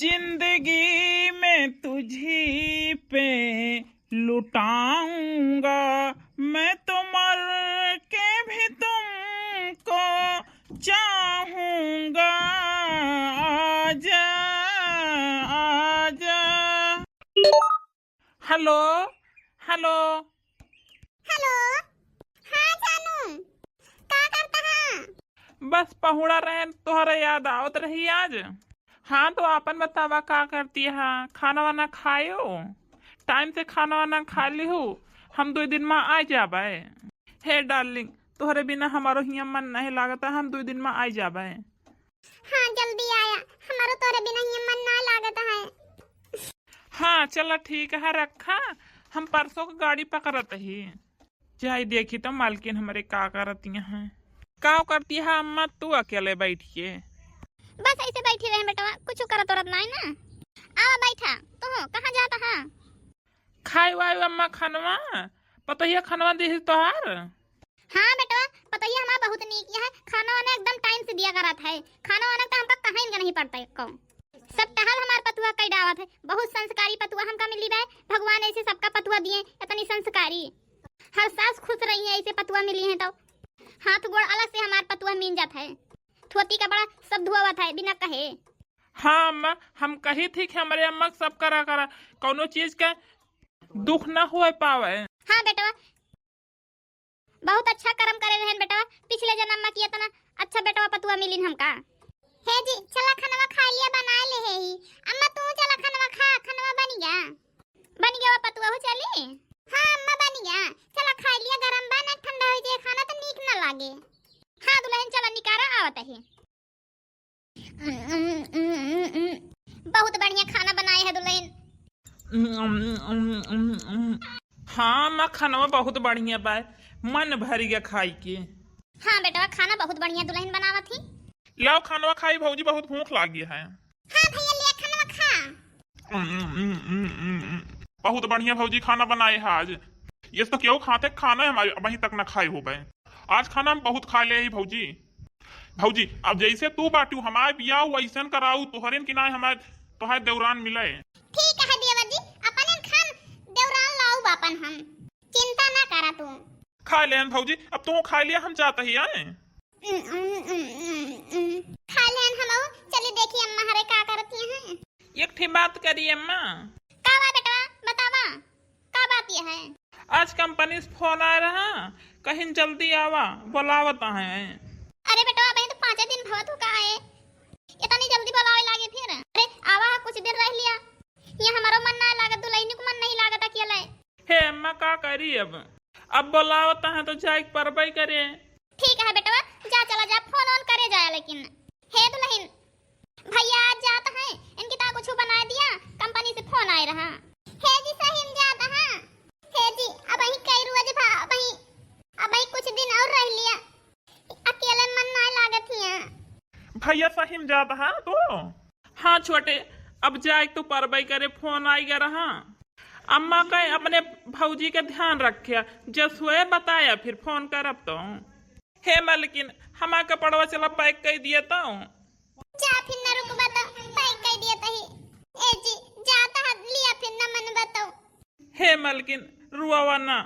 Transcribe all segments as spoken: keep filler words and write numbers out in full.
जिंदगी में तुझी पे लुटाऊंगा, मैं तो मर के भी तुमको चाहूंगा। आजा, आजा। हेलो, हेलो। हेलो। हाँ जानू, का करता है? बस पहुड़ा रहे, तोहरा याद आवत रही आज। हाँ, तो आपन बतावा, का करती है? खाना वाना खायो? टाइम से खाना वाना खा लिहू? हम दो दिन में आ जाबे। हे डार्लिंग, तोहरे बिना हमारो हियाँ मन नहीं लागता, हम दो दिन में आ जाबे। हाँ, जल्दी आया, हमारो तोहरे बिना हियाँ मन ना लागत है। हाँ, चला ठीक है, रखा, हम परसों के गाड़ी पकड़त ही। जाई देखी तो मालकिन हमरे का करतिया हैं। का करती है अम्मा तू अकेले बैठ के? बस ऐसे बैठी रहे बेटवा, कुछ करत उरत नहीं ना। आवा बैठा, तू कहाँ जाता है? खाए वाए अम्मा खनवा, पतोहिया खनवा दिहिस तोहार? हाँ बेटवा, पतोहिया हमार बहुत नीक है, खाना वाना एकदम टाइम से दिया करत है। खाना वाना तो हमका कहीं का नहीं पड़ता है कौन। सब टहल हमार पतुआ कई डावत है, बहुत संस्कारी पतुआ हमका मिली बे। भगवान ऐसे सबका पतुआ दिए, इतनी संस्कारी। हर सास खुश रही है, ऐसे पतुआ मिली है तो। हाथ गोड़ अलग से हमार पतुआ मीन जात है, थोती का बड़ा सब धुआवत है बिना कहे। हाँ अम्मा, हम कही थी कि हमरे अम्मा के सब करा करा, कौनो चीज के दुख ना होए पावे। हाँ बेटवा, बहुत अच्छा कर्म करे रहन बेटवा, पिछले जन्म में किया तना अच्छा बेटवा पतुआ मिलिन हमका। हे जी, चला खनवा खा लिया, बना ले है ही। अम्मा तू चला खनवा खा, खनवा बन गया। बन गया वो पतुआ हो चली? हाँ अम्मा बन गया, चला खा लिया, गरम बा ना, ठंडा हो जाए खाना तो नीक ना लागे। हाँ दुल्हन चला निकारा आवत है। बहुत बढ़िया खाना बनाए है दुल्हन। हाँ माँ, खानवा बहुत बढ़िया बा, मन भर गया खाई के। हाँ बेटवा, खाना बहुत बढ़िया दुल्हन बनावत ही। लाओ खानवा खाई भौजी, बहुत भूख लागी है। हाँ भैया, लिया खानवा खा। बहुत बढ़िया भौजी खाना बनाए है आज। ये तो केहू खाते खाना है हमारे, अबहीं तक ना खाए हो बे। आज खाना हम बहुत खा ले ही भौजी। भौजी, अब जैसे तू बाटू, हमारे बियाह वैसन कराऊ, तोहरेन की नाय हमारे, तोहार देवरान मिले। ठीक है देवर जी, अपन खान देवरान लाऊ बापन हम, चिंता ना करा तू। खा लेन भौजी, अब तू खा लिया, हम जात ही आए। खा लेन हम, चली देखी अम्मा हरे का करती हैं। एक ठे बात करी अम्मा। का बा बेटवा, बतावा, का बात ये है? आज कंपनी से फोन आए रहा, कहीं जल्दी आवा, बोलावत हैं। अरे बेटवा, अबे तो पाँचे दिन भवत हो का है, इतनी जल्दी बोलावे लागे फिर? अरे आवा, कुछ दिन रह लिया, ये हमारो मन ना लागत, दुल्हन को मन नहीं लागत अकेले। हे अम्मा, का करी अब, अब बोलावत हैं तो जाए के परबे करे। ठीक है बेटवा, जा चला जा, फोन ऑन करे जाया, लेकिन हे दुल्हन, भैया आज जात हैं, इनकी ता कुछ बना दिया, कंपनी से फोन आए रहा। हे जी सही में जात हाँ। हे जी, अबहीं कई रोज भा, अबहीं, अबहीं कुछ दिन और रह लिया, अकेले मन ना लागत हिया। भैया सही में जात हाँ तो? हाँ छोटे, अब जाए तो परबे करे, फोन आई गया रहा। अम्मा कहे अपने भौजी के ध्यान रखे, जसुए बताया फिर फोन करब तो। हे मलकिन, हमार कपड़वा चला पैक कर दिया तो। जा फिर न रुकबा तो पैक कर दिया तही। ए जी, जा तो हद लिया फिर न मन बताओ। हे मलकिन, रुआवा ना।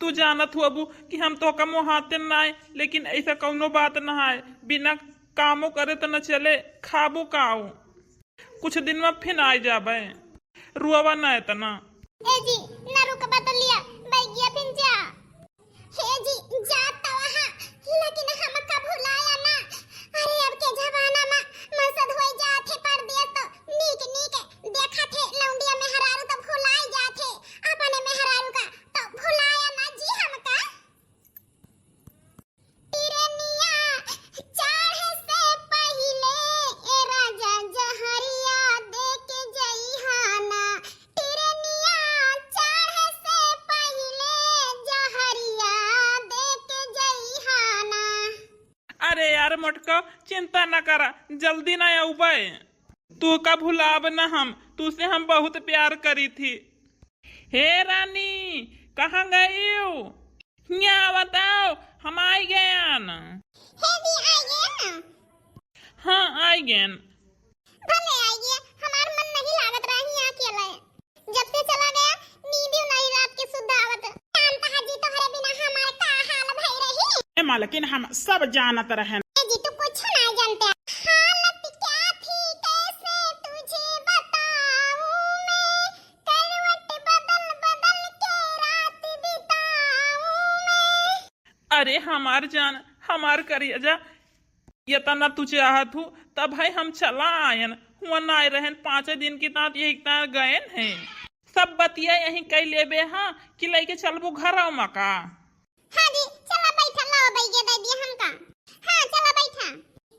तू जानत हुअबू कि हम तोहका मोहाते नाय, लेकिन ऐसा कौनो बात ना है। बिना कामो करे तो न चले, खाबू काऊ। कुछ दिन में फिर आ जाबे, रुआवा ना इतना। ए जी, ना रुकबा तो लिया, बैगिया फिर जा। हे जी, जा तो वहाँ, लेकिन हमका भुलाया ना। अरे अब के जमाना में मसद होई जात है परदेस तो नीक नीक देखत है लौंडिया मेहरारू तो भुलाई जात है, अपने मेहरारू का तो भुलाया ना जी हमका। टिरनिया चढ़े से पहिले ए राजा जहरिया दे के जइहाना। टिरनिया चढ़े से पहिले जहरिया दे के जइहाना। अरे यार मोटको, चिंता न करा, जल्दी ना आउबे। तू का भुलाब न हम, तू से हम बहुत प्यार करी थी। हे रानी, कहाँ गई हो? हियाँ बताओ, हम आई गयन। हे जी, आई गयन? हाँ, आई गयन। भले आई गया, हमार मलकिन, हम सब जानत रहन। ए जी, तू कुछ ना जानते। हालत क्या थी, कैसे तुझे बताऊं मैं, करवट बदल बदल के रात बिताऊं मैं। अरे हमार जान, हमार करेजा, इतना तू चाहत हू, तब है हम चला आयन। हुआ ना आए रहन, पाँचे दिन की तात यही तात गयन हैं। सब बतिया यहीं कई लेबे, हाँ, कि लइके चलबू घर मका। हाँ जी, चला बैठा, लावा बैगे दे दिया हमका। हाँ, चला बैठा।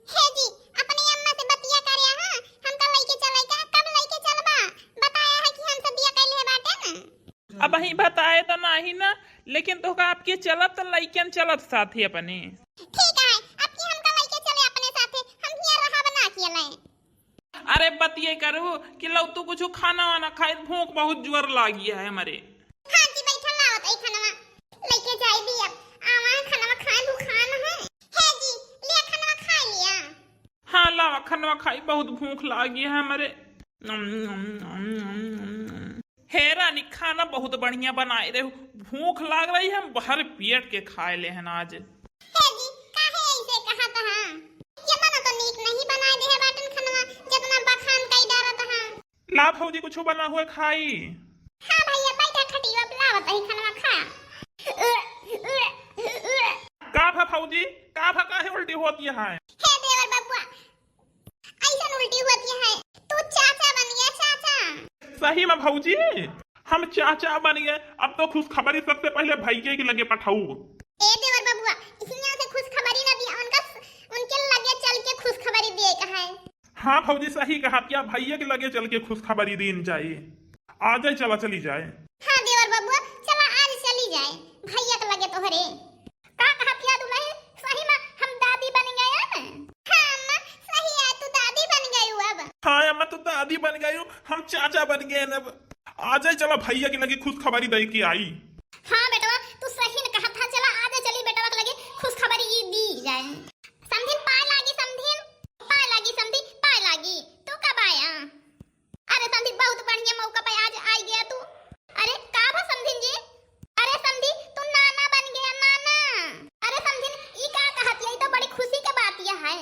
हे जी, अपने अम्मा से बतिया करे, हाँ, हमका लइके चले का, कब लइके चलबा? बताया है कि हम सब बिया कइले बाटे ना। अब ही बताए तो नाही ना, लेकिन तोहका आपके चलब तो लइकन चलब साथे अपने। ठीक है, अब की हमका लइके चले अपने साथे, हम हिया रहब ना अकेले। अरे बतिये करू कि लौ तू कुछ खाना वाना खाए, भूख बहुत जोर लागी है हमरे। हाँ जी, बैठा लावत है खानवा। लइके जाई भी अब। आवा खानवा खाए, भूखान है। हे जी, लिया खानवा खाए लिया। हाँ, लावा खानवा खाई, बहुत भूख लागी है हमरे। हे रानी, खाना बहुत बढ़िया बनाए रहे हो। भूख लाग रही है, हम भर पेट के खाए ले हैं आज। हे जी, काहे ऐसे कहत हा? ये बना तो नीक नहीं बनाए दे है बाटन खनवा, जितना बखान कई डारत हा। ला भौजी, कुछ बना हुआ खाई। हाँ भैया, बैठा खटिया पे, लावत ही खनवा खा। का भा भौजी, का भा, काहे उल्टी होती है? हे देवर बबुआ, ऐसन उल्टी होती है, तू चाचा बन गया, चाचा। सही में भौजी, हम चाचा बन गए। अब तो खुशखबरी सबसे पहले भैया के लगे पठाऊ। ए देवर बबुआ, हियां से खुशखबरी ना दिया, उनका स-, उनके लगे चल के खुशखबरी दिए का है। हाँ भौजी, सही कहा, क्या भैया के लगे चल के खुशखबरी दीन जाए। आ जाए, चला चली जाए। हाँ देवर बबुआ, चला आज चली जाए भैया के लगे तोहरे। का कहत या दुल्हन, सही में हम दादी बन गए हैं? हाँ अम्मा, सही है, तू दादी बन गई हो अब। हाँ अम्मा, तू दादी बन गई हो, हम चाचा बन गए हैं अब। आ जाए, चला भैया के लगे खुशखबरी दे के आई। हाँ बेटवा, तू सही न कहत हा, चला आ जाए, चली बेटवा के लगे खुशखबरी ई दी जाए। समधिन पाए लागी, समधिन पाए लागी, समधी पाए लागी, तू कब आया? अरे समधी, बहुत बढ़िया मौका पे आज आई गया तू। अरे का भा समधिन जी? अरे समधी, तू नाना बन गया, नाना। अरे समधिन, ई का कहत या? ई तो बड़ी खुशी के बात या है।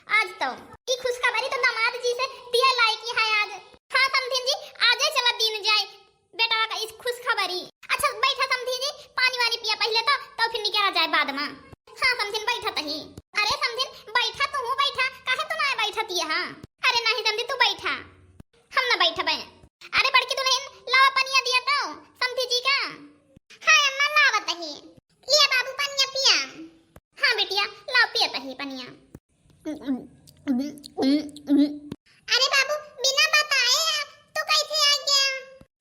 आज तो ई खुशखबरी तो दामाद जी से दिया लायक ही है आज। हाँ समधिन जी, आजे चला दीन जाए बेटवा का इस खुशखबरी। अच्छा बैठा समधिन जी, पानी वानी पिया पहले तो, तो फिर निकला जाए बाद में। हाँ समधिन, बैठा तही। अरे समधिन, बैठा, तू हूँ बैठा, काहे तू ना बैठत या? अरे नहीं समधी, तू बैठा, हम ना बैठबे। अरे बड़की दुल्हन, लावा पनिया दिया तो समधी जी का। हाँ अम्मा, लावत ही। लिया बाबू, पनिया पिया। हाँ बिटिया, लाओ पियत ही पनिया। अरे बाबू, बिना बताए तू कैसे आ गया?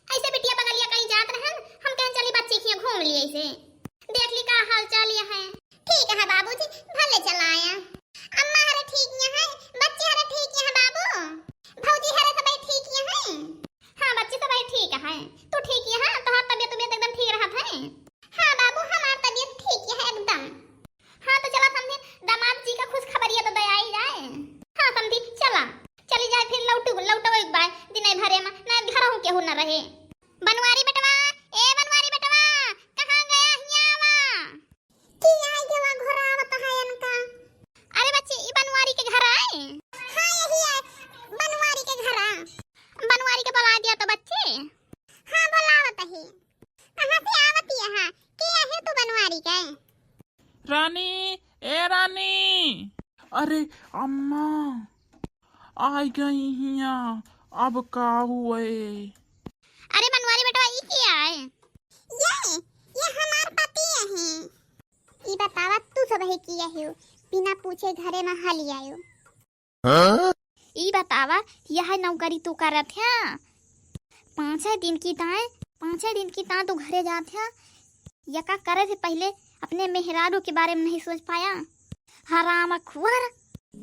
ऐसे बिटिया बगलिया कहीं जात रहन, हम कहें चली बच्ची खिया घूम लिए ऐसे, देख ली का हाल चाल या है। ठीक है बाबूजी, भले चला आया। अम्मा हरे ठीक या है, बच्ची हरे ठीक या है बाबू, भौजी हरे सब ठीक या है। हाँ बच्ची सब ठीक है, तू ठीक या है, तोहार तबियत उबियत एकदम ठीक रहत है। हाँ बाबू, हमार तबियत ठीक या है एकदम। हाँ, तो चला समधी, दामाद जी का खुशखबरिया तो दे आई जाए। हाँ समधी, चला, चली जाए फिर लौटू, लौटो एक बार, दिन भरे में ना घर हूँ केहू न रहे। बनवारी बेटवा, ए बनवारी बेटवा, कहाँ गया हिया आवा? की आई गवा घोरावत है इनका। अरे बच्ची, ई बनवारी के घर आए? हाँ, यही है, बनवारी के घर आ। बनवारी के बुला दिया तो बच्ची। हाँ, बुलावत ही। कहाँ से आवत यहाँ? के आहे तू बनवारी के? रानी, ए रानी। अरे अम्मा, आ गई हिया, अब का हुए? अरे बनवारी बेटवा, ई के आए? ये, ये हमार पति है। ई बतावा तू सब है की आयो, बिना पूछे घरे में हाली आयो। हाँ? ई बतावा, यह नौकरी तू करत है? पाँचे दिन की ताए, पाँचे दिन की ताए तू घरे जात है। यका करे से पहले अपने मेहरारू के बारे में नहीं सोच पाया? हराम खुअर।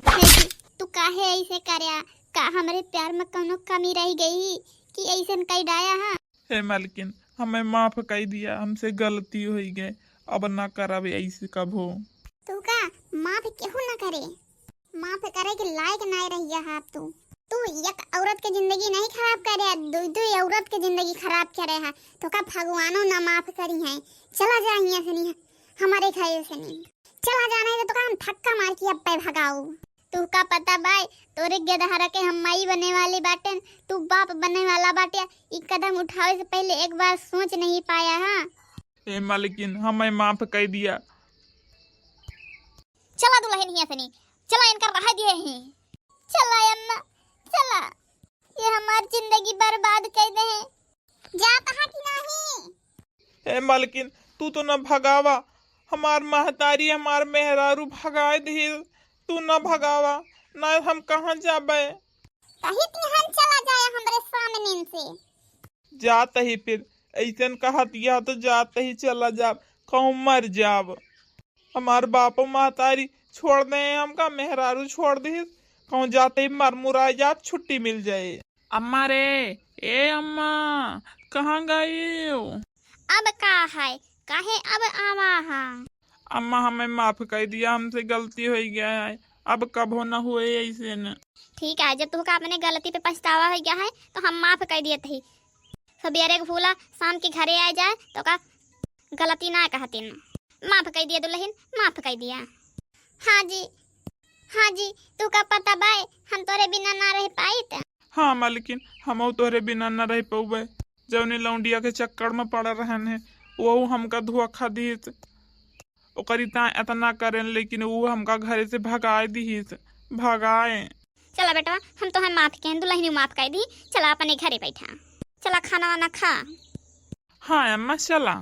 देखी, तू काहे ऐसे करया? का हमरे प्यार में कौनो कमी रह गई कि ऐसन कई डाया है? हे मालकिन, हमें माफ कई दिया, हमसे गलती होई गए, अब ना करब ऐसे कभो। तू का माफ केहू ना करे, माफ करे के लायक नाय रहिया हा तू। तू एक औरत के जिंदगी नहीं खराब करे, दुई दुई औरत के जिंदगी खराब करे हा, तो का भगवानो ना माफ करी है? चला जा हियां से नहीं, हमारे घर से नहीं। चला जाना है तो काम धक्का मार के अब पे भगाओ। तू का पता बाय, तोरे गेदहरा के हम माई बने वाली बाटेन, तू बाप बने वाला बाटे। ई कदम उठावे से पहले एक बार सोच नहीं पाया, हाँ? ए मालकिन, हमें माफ कर दिया। चला दुल्हन हिया से नहीं, चला इनका रहा दिए ही। चला अम्मा, चला, ये हमार जिंदगी बर्बाद कर दे हैं। जात हा कि नहीं? ए मालकिन, तू तो न भगावा, हमार महतारी, हमार मेहरारू भगाए दिहिस, तू न भगावा, ना हम कहाँ जाबे? कही तिहन चला जाए हमरे सामने से। जात ही फिर, ऐसन कहत यह तो जात ही चला जाब, कहूँ मर जाब। हमार बापो महतारी छोड़ दे हमका, मेहरारू छोड़ दिहिस, कहूँ जाते ही मर मुराई जाब, छुट्टी मिल जाए। अम्मा रे, ए अम्मा, कहाँ गई हो? अब का है, काहे अब आवा हा? अम्मा, हमें माफ कर दिया, हमसे गलती हो गया है, अब कभो न हुए ऐसे न। ठीक है, जब तुहका अपने गलती पे पछतावा हो गया है तो हम माफ कर दिए थे। सबेरे के फूला शाम के घरे आ जाए तो का गलती ना कहतीन। माफ कर दिया दुल्हन, माफ कर दिया। हाँ जी, हाँ जी, तू का पता बाय, हम तोरे बिना ना रह पाइत। हाँ मालकिन, हमहू तोहरे बिना न रह पउबे। जौने लौंडिया के चक्कर में पड़ रहन है, वहू हमका धोखा दिहिस। ओकरी तां एतना करेन, लेकिन ऊ हमका घरे से भगाए दिहिस, भगाए। चला बेटवा, हम तोहे माफ कहेन, दुल्हनियो माफ कर दी। चला अपने घरे बैठा, चला खाना वाना खा। हाँ अम्मा, चला।